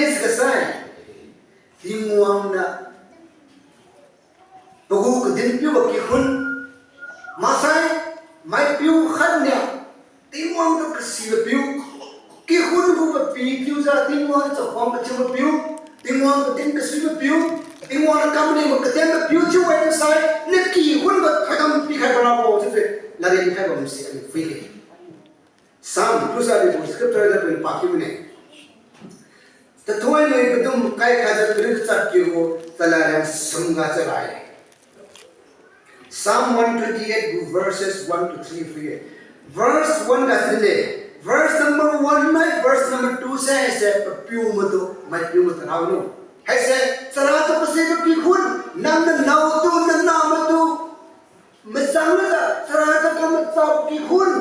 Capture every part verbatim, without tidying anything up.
Next ga sai, Tingwang niu pagu kadinpiu ga kikhun, maksai maipiu khatniu Tingwang tu kasibo piu, kikhun gu papipiu jiu Tingwang chakhuang kathiubo piu, Tingwang kadin kasuibo piu, Tingwang niu kam maningbo katenbo piu chiu-e sai, na kikhun ga thoidam pikhai bo rabo chiujiu ladriat khai bamse aliu phuige. Psalm, tusai aliu gu scripture ga pui pakiu mine. Tathuoi nui padum kaikhaijiu tariu tachat kiu gu, chalad riang sumga charai. Psalm one twenty-eight gu verses one to three phuige. Verse one ga sinde, verse number one nai verse number two se haise papiu matu, maipiu matu rao lu. Haise, chara tu pasibo kikhun, nang nanao tu, nanah matu, machang lujiu, chara tu kam machabo kikhun,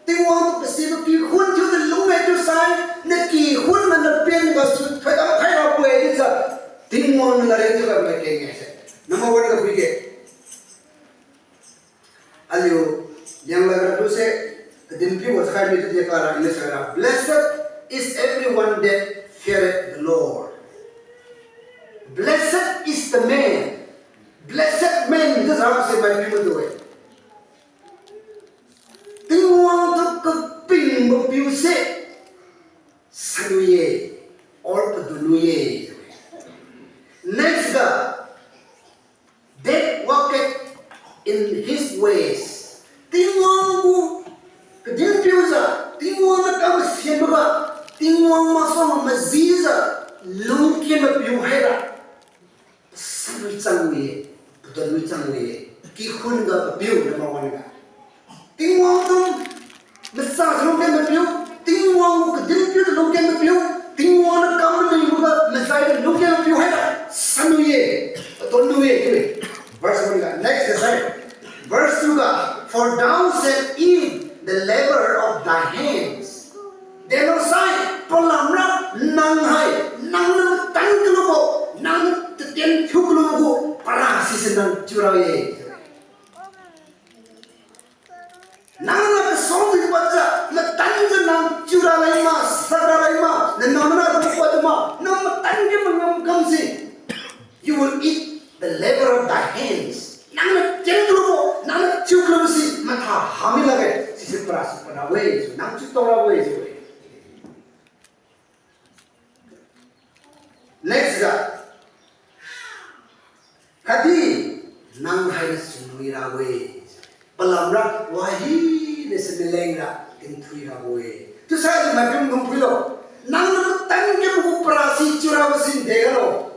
Tingwang tu pasibo kikhun chiujiu lung-e chiusai, na kikhun nang napen gasu thoidam khai rabo-e chiujiu, Tingwang niu ladriat thiuga mai keng-e se. Number one ga phuige. Aliu, Lianglad ga tuse, kadinpiu ga chakhai mitu di kara English ga ra, Blessed is everyone that feareth the Lord. Blessed is the man. Blessed man, chiujiu se maipiu madu-e. Tingwang tu kapingbo piu se sanui-e, or padun wi-e. Next ga, that walketh in his ways. Tingwang gu kadinpiu jiu, Tingwang niu kam masianboga, Tingwang masuang majijiu lungkenbo piu haira, sanui chang wi-e, padun wi chang wi-e. Kikhun ga papiu number one ga. Tingwang tu machang lungkenbo piu, Tingwang gu kadinpiu lungkenbo piu, Tingwang niu kam maningboga majai lungkenbo piu haira, sanui-e, padun wi-e chiu-e. Verse one ga, next ga sai. Verse two ga, For thou shalt eat the labour of thy hands. Delo sai, palamra nang hai, nangniu matan kalubo, nangniu tatien thiu kalubo gu parasi se nang chiura-e. Nangniu kasao di padjiu, matanjiu nang chiura lai ma, sakra lai ma, nanao mana tu pad ma, nang matan di mangamkam se. You will eat the labour of thy hands. Nangniu tien kalubo, nangniu thiu kalubo si matha hami lakge, sise parasi pana-e, nang chiu tao ra-e. Next ga, khatdi nang hainiu chunwi ra-e. Palamra wahina se malengra tinthui ra-e. Chiusai aliu maidung dung phuilo. Nangniu matan kalubo gu parasi chiurabo si degalo.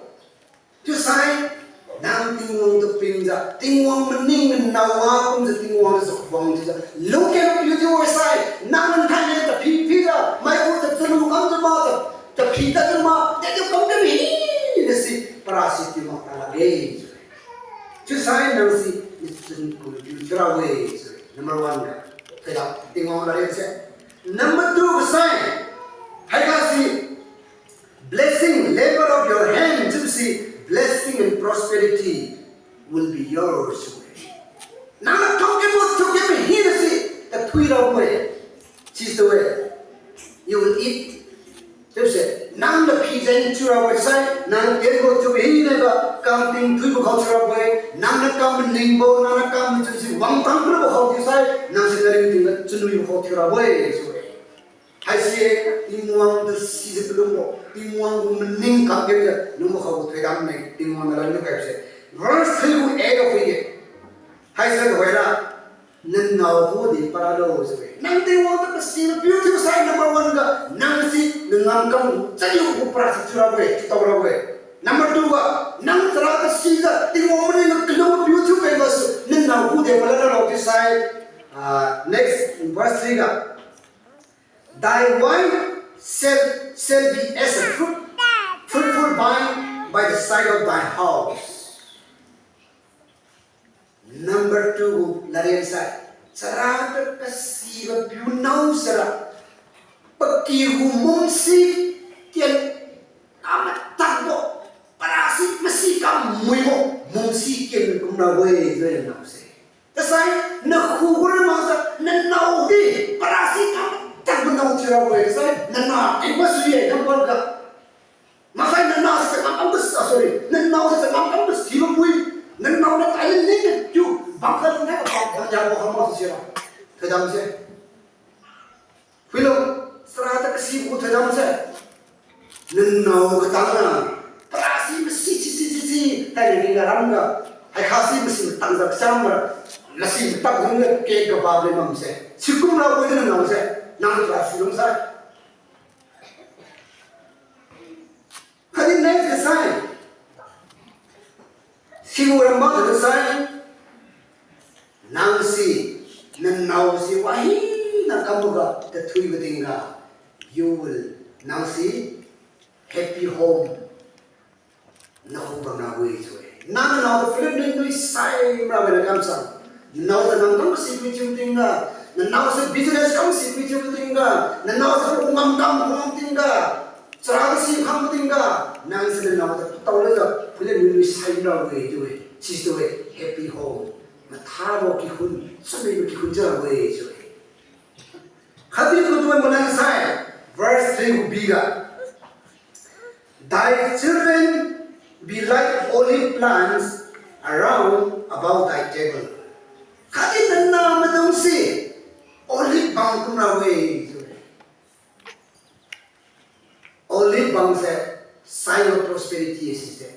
Chiusai, nang Tingwang tu pingjiu, Tingwang maning manao wa kumjiu Tingwang niu chakhuang thiujiu lungkenbo piu thiu-e sai, nang nang thainai taphi phijiu, mai gu tachanu kamjiu ma, ta, taphi tadjiu ma, tadiu kam kami hina si parasi thiu mak ta lakge. Chiusai nang si nichun kupiu thiura-e. Number one ga, khaida Tingwang ladriat se. Number two ga sai, haiga si, Blessing, labour of your hand, chiubo si, blessing and prosperity will be yours. Nangniu kam kalu thiu kami hina si tathui ra-e. Situ-e, you will eat. Chiubo se, nangniu phi jeng thiura-e sai, nangniu tienbo thiu hina ga kam tingthuibo khao thiura-e, nangniu kam maningbo, nangniu kam maningbo si wangtang kalubo khao thiusai, nang si naringting ga chunwibo khao thiura-e, chiu-e. Haise Tingwang tu sijiu kalungbo, Tingwang gu maning kam kengjiu lungbo khao gu thoidam ne, Tingwang niu ladniu kaibo se. Verse three gu eight ga phui-e. Haise tuhoira, nanao khu di paralo chiu-e. Nang Tingwang tu kasibo piu thiusai number one ga, nang si nangamkam chariu gu parasi chiura-e, chitao ra-e. Number two ga, nang chara kasijiu Tingwang maning ga kalungbo piu thiu kaibo se, nanao khu di paralo chiusai. Ah, next, verse three ga. Thy wife shall, shall be as a fruit, fruitful vine by the side of thy house. Number two gu ladriat sai, chara tu kasibo piu nao sira, paky gu mungsi ken kamatadbo, parasi masi kamuibo mungsi ken kumra-e, chiu-e nao se. Kasai, nakhu gu ra makjiu, nanao di parasi kamatadbo nao thiura-e, kasai, nanah keng masuiye, number ga. Nanao katangna, para si masi si si si si, thainai ringga ramga, haikha si masi matangjiu kacham mara, masi matang jengga ke kabam le mamse. Sikum rabo di nanao se, nang tura silung sai. Khatdi next ga sai. Sigu ramba ga sai. Nang si, nanao si wahina kamboga tathuibo tingga, you will, nang si happy home nakhu bamrabo-e chiu-e. Nang nanao tu philip nui nui sai mrabo na kamsang. Nanao tu nang kam si pui chiu tingga, nanao tu business kam si pui chiu tingga, nanao tu ngam kam ngam tingga, chara si kham tingga, nang si nanao tu tao lajiu philip nui nui sai mrabo-e chiu-e. Situ-e happy home. Mathabo kikhun, samibo kikhun jiu rabo-e chiu-e. Khatdi katu-e malan sai, verse three gu bi ga. Thy children be like olive plants around about thy table. Khatdi nanah maidung si olive bang kumra-e. Olive bang se sign of prosperity sise.